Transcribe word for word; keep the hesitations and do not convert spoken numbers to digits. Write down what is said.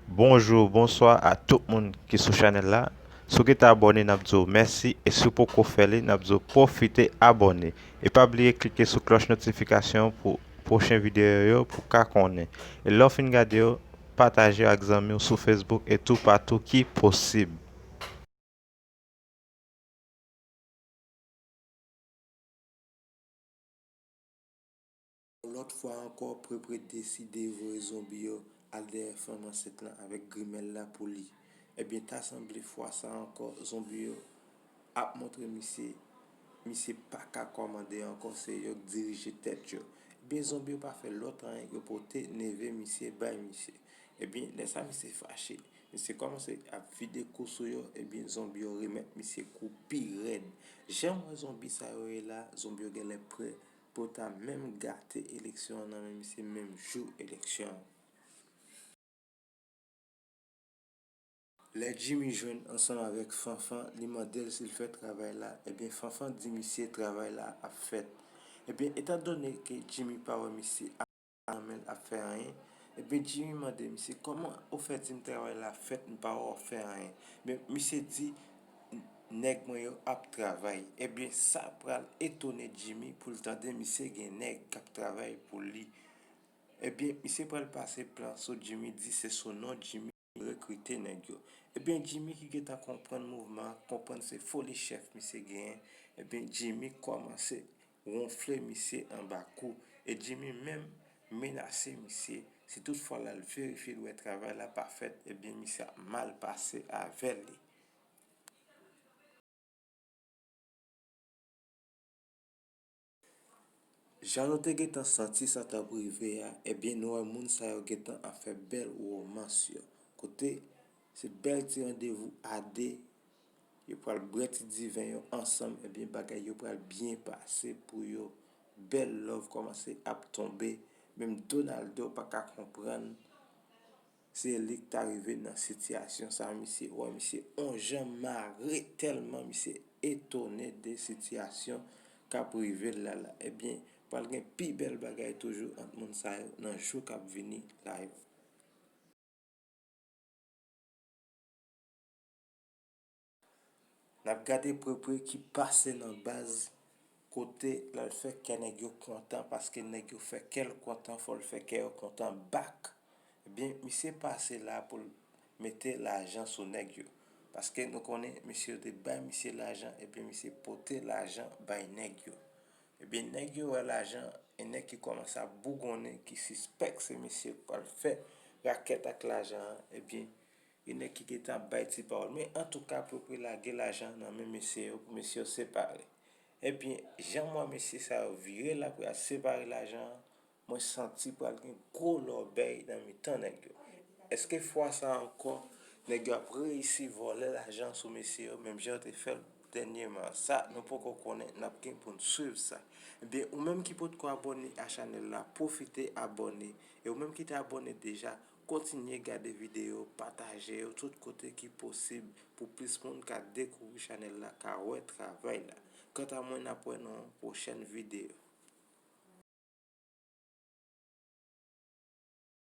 Bonjou, bonswa a tout moun ki sou chanèl la. Si w gentan abòne, n ap di w mèsi, e si w poko fè li, n ap di w pwofite abòne. E pa bliye klike sou klòch notifikasyon pou pwochen videyo yo pou w ka konnen. E lè w fin gade yo, pataje yo ak zanmi w sou Facebook e toupatou ki posib. Yon lòt fwa ankò, Prepre deside voye zonbi yo al dèyè fanm ansent lan avèk grimèl la pou li. Ebyen, ta sanble fwa sa ankò, zonbi yo ap montre misye, misye pa ka kòmande ankò, se yo k dirije tèt yo. Ebyen, zonbi yo pa fè lòt anyen, yo pote neve misye bay misye. Ebyen, lè sa misye fache, misye kòmanse ap vide kou sou yo, ebyen, zonbi yo remèt misye kou pi rèd. Jan m wè zonbi sa yo ye la, zonbi yo genlè prè pou yo ta menm gate eleksyon an nan men misye menm jou eleksyon an. Lè Jimmy jwenn ansanm avèk Fanfan, li mande l si l fè travay la, ebyen Fanfan di misye travay la ap fèt. Ebyen, etandone ke Jimmy pa wè misye ap nan men l ap fè anyen, ebyen Jimmy mande misye, "Kòman ou fè di m travay la fèt, m pa wè w ap fè anyen?" Ebyen, misye di, "Nèg mwen yo ap travay." Ebyen, sa pral etone Jimmy pou l tande misye gen nèg k ap travay pou li. Ebyen, misye pral pase plan sou Jimmy, di se sou non Jimmy li rekrite nèg yo. Ebyen, Jimmy ki gentan konprann mouvman an, konprann se foli chèf misye genyen, ebyen, Jimmy kòmanse wonfle misye anba kou. E Jimmy menm menase misye, si tout fwa l al verifye l wè travay la pa fèt, ebyen, misye ap mal pase avè li. Jan nou te gentan santi sa t ap rive a, ebyen, nou wè moun sa yo gentan ap fè bèl womans yo. Kote se bèl ti randevou a de, yo pral bwè ti diven yo ansanm, ebyen, bagay yo pral byen pase pou yo. Bèl love kòmanse ap tonbe, menm Donaldo pa ka konprann se li k ta rive nan sitiyasyon sa, misye, wè misye on jan mare tèlman misye etone de sitiyasyon k ap rive l la la. Ebyen, pral gen pi bèl bagay toujou ant moun sa yo nan jou k ap vini la yo. N ap gade Prepre ki pase nan baz kote l al fè kè nèg yo kontan, paske nèg yo fè kè l kontan, fò l fè kè yo kontan back. Ebyen, misye pase la pou l mete lajan sou nèg yo. Paske nou konnen mesye yo te bay misye lajan, ebyen, misye pote lajan bay nèg yo. Ebyen, nèg yo wè lajan, e nèg ki kòmanse ap bougonnen, ki sispèk se mesye k pral fè rakèt ak lajan an, ebyen, e nèg ki gentan ap bay ti pawòl. Men antouka, Prepre lage lajan nan men mesye yo pou mesye yo separe. Ebyen, jan m wè mesye sa yo vire la pou y al separe lajan an, mwen santi pral gen gwo lòbèy nan mitan nèg yo. Èske fwa sa a ankò, nèg yo ap reyisi vòlè lajan sou mesye yo, menm jan yo te fè l dènyèman? Sa, nou poko konnen, n ap gen pou n swiv sa. Ebyen, ou menm ki potko abòne a chanèl la, pwofite abòne. E ou menm ki te abòne deja, kontinye gade videyo, pataje yo tout kote ki posib pou plis moun ka dekouvri chanèl la, ka wè travay la. Kanta mwen, n ap wè nan yon pwochèn videyo.